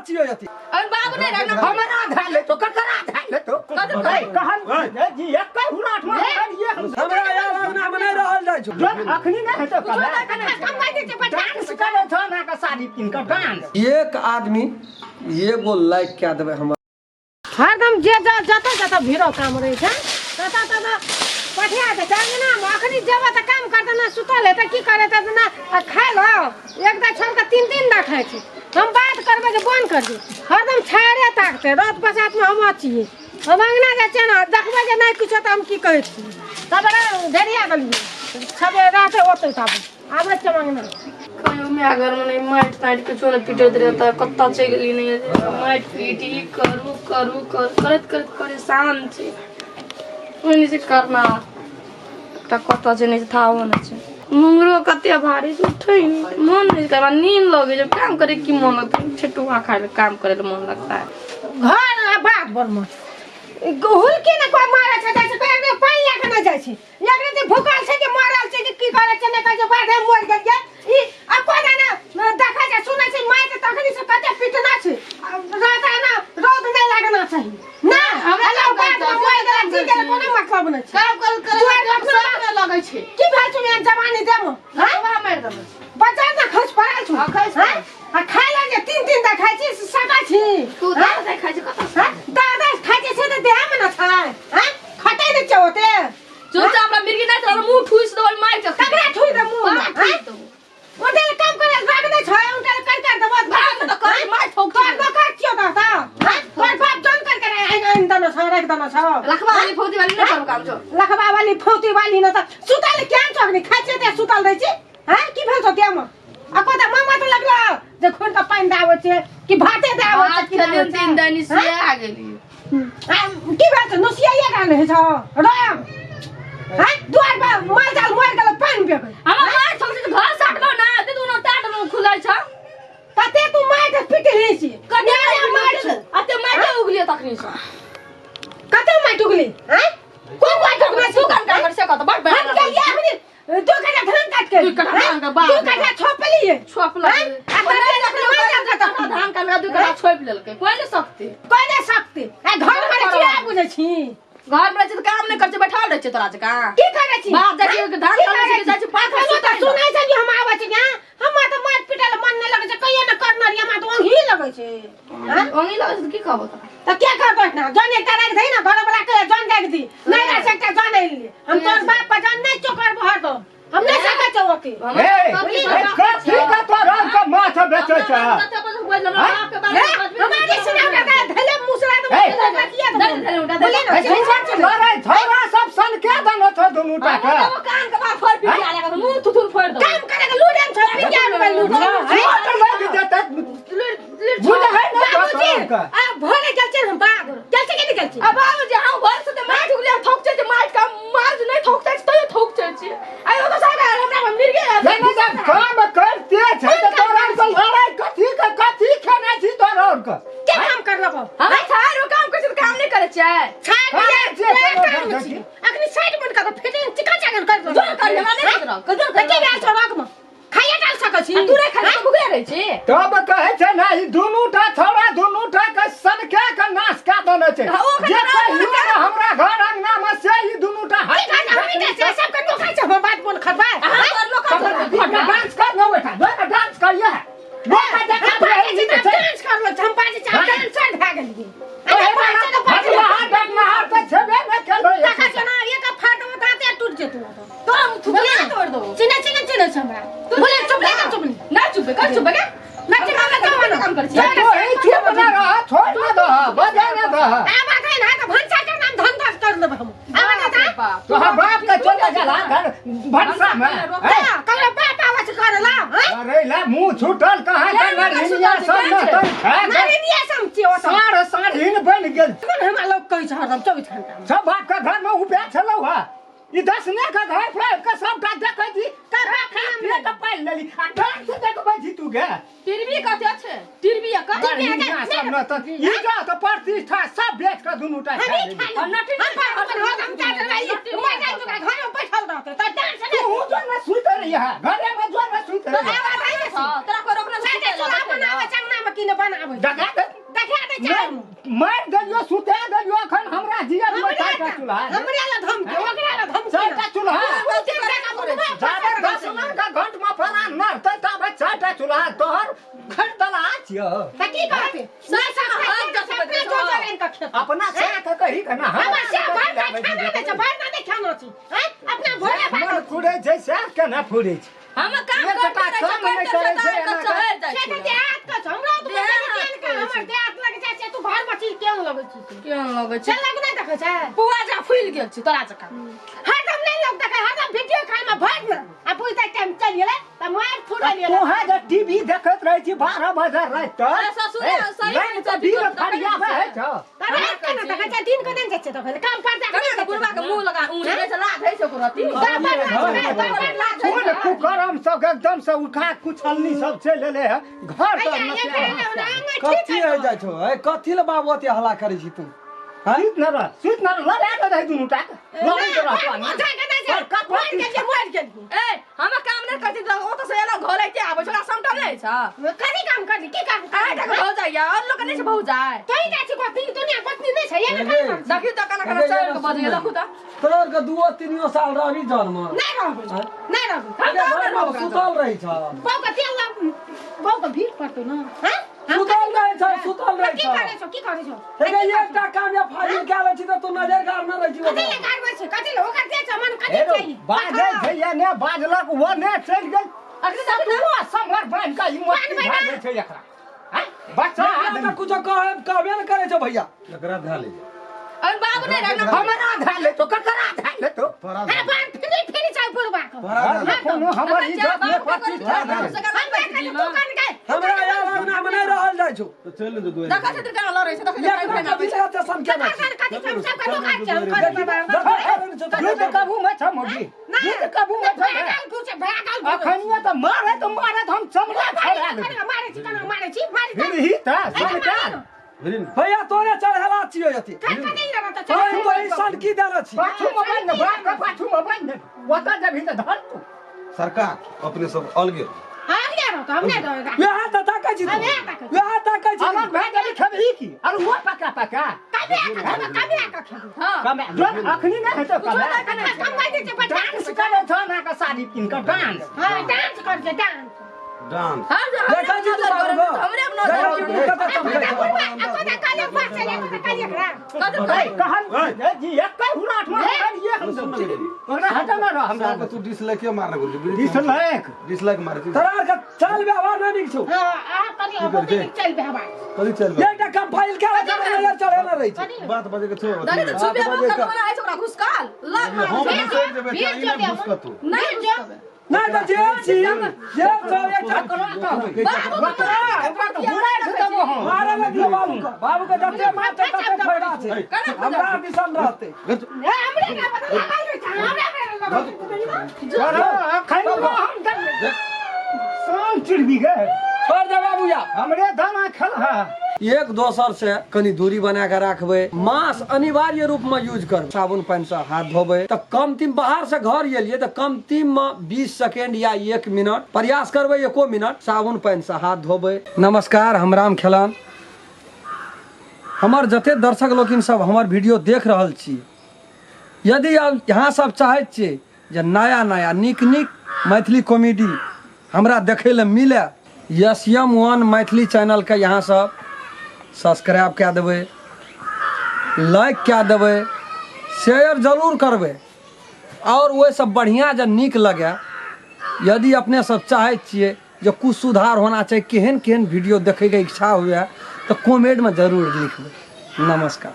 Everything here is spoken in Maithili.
छियै अथी। अरे बाबू नहीं रहना। हमरा धैल लेतो, ककरा धैल लेतो? ए, कहल ए, जी एक हुराठ में करिए हम। हमरा यार अंगना में नहीं रहल जाइ छौ। जो अखनी नहीं हेतौ कुछो कला। नहि करै छै, कमाइ दै छै, बच्चा। डांस करे छौ ना के साड़ी पिन्ह के डांस। एक आदमी एगो लाइक कए देबै हमर। हरदम जे जतऽ जतऽ भीड़ो काम रहै छै ततऽ ततऽ पठिया दै छै अङ्गनामे। अखनी जेबै तऽ काम करतै ना, सुतल हेतै की करै तऽ ना। आ खाइ लऽ एक दा छोड़ि कऽ तीन तीन दा खाइ छै। हम बात करबै जे बन्द कर दियौ, हरदम छाड़े ताकतै। रौद बसातमे हम छियै, हम अङ्गना जाइ छियै ने, देखबै जे नहि किछो तऽ हम की कहै छियै। तब ढेरिया गेलियै छबे रहतै ओतै, तब आबै छियै हम अङ्गना। कहियो माय घरमे नहि माटि ताटि किछो नहि पीटैत रहता, कतऽ चलि गेली नहि माटि पीट ई करू करू करू करैत करैत परेशान छी। ओहिने छै करना एकटा कतऽ छै नहि छै थाहो नहि छै। मुंगरो कते भारी छै, उठै नहि मन नहि छै, नींद लगै छै। काम करे की मन लगतै? ठेटुआ खाय लए काम करे लए मन लगता है। घर आ बात बड़ मत हुलकी ने कोइ मारै छै, जाइ छै कोइ पानि लए कऽ नहि जाइ छै। एक रति भूखल छै कि मरल छै कि की करै छै नहि करै छै, बाढ़े मरि गेलियै ई आ कोइ ना देखै छै सुनै छै। माय तऽ तखनी से कते पिटना छै। रहता ना, रौद नहि लगना चाही ना। हमरा हमरा काम बात करै में मरि छै, गेल जी गेल, कोनो मतलब नहि छै। काम कर कर दुआरि पर अपना सब लगै छै। की भेल छौ एहन जवानी देमो? हँ मारि देबै। बच्चा ने खस पड़ल छौ। हाँ, खसि हाँ? आ खाय लए जे तीन तीन दा खाय छी से सकै छी? तू हाँ? दादा खाइ छै कतऽ से? हाँ? दादा खाय छै से तऽ देहमे ने छै। हाँ? खटै नहि छै ओते। चुपचाप हमरा मिर्गी नहि तोरा मुँह ठुसि देबै मारि के। ककरा ठुइ दे मुँह? तोरा ठुसि हाँ? देबौ। ओते काम करे राग नहि छै, उनका कर कर देबो। भाग तऽ कर मारि ठोक। तोर नौकर छियौ तऽ हाँ? तोर बाप जन कर कर आइन आइन देने छौ, राखि देने छौ। लखबा वाली फौजी वाली नहि करू काम छौ। लखबा वाली फौती वाली न तऽ सुतल केहन छौ? अखनी खाइ छियै तऽ सुतल रहै छी। हाँ, की भेल छौ देहमे? आ को तऽ मामा तऽ लगलो जे खून के पानि दाबै छै कि भाते दाबै छै भात की खेलियन दाबै छै? तीन दिन से आ गेली। आ, की भेल छौ? नुसियाइए गेल रहै छौ राम? हाँ, दुआर पर माल जाल मरि गेल, पानि पेबै। हमरा मारि ठोक छै तऽ घर साटबो ना ते दुनू टाट में खुलै छौ। कते तू मारि पिटली छी? कते मारि मारि छौ? अते मारि उगलियो तखनी से। कते माटि उगली? हाँ, कोन माटि उगले? तू काम कर से कत बड़ हम गेलियै अखनी 2 कट्ठा धान काट के। 2 कट्ठा धान के बाप 2 कट्ठा छोपलियै। छोपलक। हैं? आ कते लोक मारि जाल कतऽ? धान काट 2 कट्ठा छोपि लेलकै। कोइ नहि सकते। कोइ नहि सकते। आ घर में चिड़िया बुझै छी? घर में रहै छै तऽ काम नहि करै छै, बैठल रहै छै तोरा जकाँ। की करै छी? बाप जाइ छै धान की काटै करै छै, जाइ छै पाँच अखनो तऽ सुतै लए। सुनै छै कि हम आबै छी यहाँ, हमरा तऽ मारि पीटै लए मन नहि लगै छै, कहियो नहि करने रहियै, हमरा तऽ ओंघी लगै छै। हैं? ओंघी लगै छै तऽ की कहबो तोरा? तऽ के करतौ एतना? जन एकटा राखि दही ने, घरवला के जन राखि दी। नहि राखि एकटा जन आनि ले। हम तोर बाप पर जन नहि चोकर हरदम। हम नहि सकै छौ ओते। ए, ए, कथी के तोरा के माछ बेचै छै? हे, हमारे सुनाव का धैले मुसरा तो हे। किया तो बोले ना, ए, चिन्ह छौड़ा चल। लड़ै छौड़ा सब सनके देने छौ दुनू टा के। काम करे के लूडन छौ, पिया के लूडन। चोट लागि जेतै, बुझै नहि छौ बाबूजी तोरा के। आ भोरे गेल छै हम बाग गेल छै कि नहि गेल छै? नहि जब काम करते छै तऽ तोरा आर के लड़ाइ कथी के, कथी खेने छी तोरा आर के? के काम करलको? छाड़ करै दिया छियै, के कोनो काम घर छी छी। अखनी साइड बन कर फिटिंग चिकन चाकन कर दो। तऽ की भेल छौ? रखमे खाइए डाल सकै छी? तब कहै छै ने, ई दुनू टा छौड़ा दुनू टा के सनके के नाश कए देने छै। हाँ, ओ जे कहियो ने हमरा घर अंगना मे से ई दुनू टा की खाइ छै? हमही जाइ छै सबके नोकै छै, हम बात बोल खबै। डांस कर लो बेटा, डांस करिए लोक देखा। हम बाजै छी तऽ डांस करलो हम बाजै छी, हम डांसर भए गेलियै। अरे बाजै तऽ बाजै। डटनाहार तऽ छेबे नहि केलौ। देखै छियै ने, एक फाड़ देबो दाँते टूटि जेतौ। चिन्है चिन्है चिन्है छै हमरा। बोले चुप ले, चुप ले। ना चिन्है ना, जाओ ना। काम करै छी। तोही चुप न रह, छोड़ न दह, बजै न दह। आब आबै ना तऽ भनसा के नाम धन दस कर देबै हम। आब ना तऽ तोहर बाप के चले गेला घर भनसा में। ककरो बाप आबै छै करे ला? हैं? अरे ला मुंह छूटल कहाँ के नरहिनिया सब न तन खा के नारिनिया सब छियै ओ सब। साढ़ साढ़िन बनि गेल। कोन हमरा लोक कहै छै हरदम 24 घंटा मे? सब बाप के घर में उपया छलौ हा। ई दसने के घर पर आबि के सबटा देखै छी, करा खा पेट पालि लेली आ डांस देखबै छी तू गे। टिरबी कते छै? टिरबी कते? नरहिनिया सब न तन ई जा तऽ प्रतिष्ठा सब बेच के दुनू टा खा हमही लेली। खा लेब। हम अपन हरदम चाट रही, मर जाइ ओकरा घर में बैठल रहतै तऽ डांस नहि। तू जो न सुति रही है घरे में, जो न सुति रही। आब आबै ने। तोरा कोइ रोकने? साथे चूल्हा बनाबै छै अंगना मे। की ने बनाबै देखा दे देखा दे चाहे मार देलियो सुता देलियो अखन हमरा जियत में चारटा चूल्हा हमरे ला धमकी ओकरा ला धमकी चारटा चूल्हा जाबे 10 मन का घंट में फरा नरते तबे चारटा चूल्हा तोहर घर दला छियो त की करते अपना से के कही के ना हमर से भर का खाना दे छै भर ना दे खाना छी हैं अपना भोरे मन फुरे छै से केना फुरे छै हम काम करते रहै छै चढ़ जाइ से त देहात के छै हमरा तो के हमर देहात लग जाइ छै तू घर में छी केहन लगै छी केहन लगै छै चल लग नै देखै छै पुआ जा फूल गेल छी तोरा जकाँ हरदम नै लोग देखै हरदम वीडियो खाय में भर न आ बुझते टाइम चल गेलै त मार फुटल गेलै तोहा जे टीवी देखैत रहै छी 12 बजे राति तक ससुरे सही त बीर फरियाबै है छ त रात के न देखै छै दिन के दिन जाइ छै देखै काम पर जा कना बुढ़वा के मुंह लगा उंगली दै छै लाज है छै ओकरो अथी कोन कुकरम सब एकदम से उठा कुछलनी सब चलि एलै है घर तर कथी हो जाइ छौ ए कथी ले बाबू अते हल्ला करै छी तू सुति न रह सुति न रह लड़ा दे रहै दुनू टा लड़ैत रहतो ए हम काम नै करती त ओ त से एला घर आइते आबै छै ओकरा समटल नै छ कथी काम करली की काम आइ तक भौ जाइया और लोग नै छै भौ जाय तोही जाइ छी गोतनी दुनिया गोतनी नै छै एना काम कर देखियौ त कना कना चढ़ के बजैया देखू त तोर के 2 3 साल रहबी जन्म नै रहबै नै रहबै सुतल रहै छ बौ के तेल बौ के भीड़ पड़तौ न हैं सुतल रहै छ सुतल रहै की छ करै छौ की करै छौ हे एकटा काम या फाजिल कए लै छी त तू नजर गाड़ने रहै छी कथी ले गाड़बै छै कथी ले ओकर दे छ मन कथी चाहिए बाजै छै या ने बाजलक ओ ने चलि गेल अखनी तक तू समर बान्हि कऽ ई मोती धऽ दै छै एकरा हैं बच्चा आदमी कुछो कहबे कहबे ने करै छौ भैया एकरा धऽ ले अरे बाबू नै रहना हमरा धऽ ले तो ककरा धऽ ले तो तोरा अरे बान फिरी फिरी छै बुढ़बा के तोरा धऽ ले कोनो हमर इज्जत ने प्रतिष्ठा हम देखै तू कन गए हमरा यार अंगना में नै रहल जाइ छौ तो चलि ने जो दुआरि देखै छै केना लड़ै छै देखै एकरा कथी ले एते सन केना कथी कथी हम सब के लोग छै हम कर बाबा युद्ध कबू में छ मोगी युद्ध कबू में छ भागल कुछ भागल अखनियो त मारे त मारे त हम चमड़ा छोड़ा लेबै मारे छी कना मारे छी मारे फिर ही त सरकार भैया तोरे चढ़ेला छियो यति कथी लेना त तोरे तो ई सन की देने छी पाछू में बान्हि ने बाप के पाछू में बान्हि ने ओतऽ जेबही तऽ धर तू सरकार अपने सब अलगे हां ले रहो तो हम नै दो वएह त ताकै छी हम वएह ताकै छी। वएह ताकै छी अलग भए गेली खेबही की अरे वो पका पका कबे का कबे का खेबू हां कमे जो अखनी नहि हेतौ कमे कमाइ दे छै बच्चा डांस करे छ ना के साड़ी पिन के डांस हां डांस कर छै डांस डांस हम देखै छी तू बाबू को हमरे अपना देखै छी तू कतऽ चमकै छौ। आ काले पास चले काले एकरा कथी कहल जी एक हुराठ में ये हम सुन ना मेरी। ओकरा हटा ना रह हमरा साहब तू डिसलाइक क्यों मारने गुरुजी डिसलाइक डिसलाइक मारे छी तोरा आर के चाल व्यवहार नहि नीक छौ हां आ कनी की करै छै? चल व्यवहार कथी चल एकटा कम फाइल के नजर चढ़ेने रहै छै बात बजे के छो देखै त छुबे बंद कर बना है ओकरा घुसकाल लग हम मार घुसक जेबै त ई नहि घुसकतौ नहीं घुसकबै नहि तऽ जेल छी जेल छौ एकटा मारे लगियो बाबू के बाबू के जते मारते तते फायदा छै हमरा दिसन रहते ए हमरे ना पता लागल रहै छै हमरा शाम चिड़बी गए छोड़ दे बाबू या हमरे दाना खेल है एक दोसर से कनी दूरी बना के राखबै मास्क अनिवार्य रूप में यूज करबै साबुन पानि से हाथ धोबै तऽ कम तीम बाहर से घर एलियै तऽ कम तीम में 20 सेकेंड या 1 मिनट प्रयास करबै 1 मिनट साबुन पानि से हाथ धोबै। नमस्कार, हम राम खेलान। हमर जते दर्शक लोकिन सब हमर वीडियो देख रहल छी, यदि यहाँ सब चाहैत छियै जे नया नया नीक नीक मैथिली कॉमेडी हमरा देखै लए मिले, SM1 Maithili channel के यहाँ सब सब्सक्राइब कए देबै, लाइक कए देबै, शेयर जरूर करबै और ओहिसँ बढ़िआँ जे नीक लगे। यदि अपने सब चाहै छियै जे कुछ सुधार होना चाही, केहन केहन वीडियो देखैके इच्छा हुए तऽ कमेंटमे जरूर लिखबै। नमस्कार।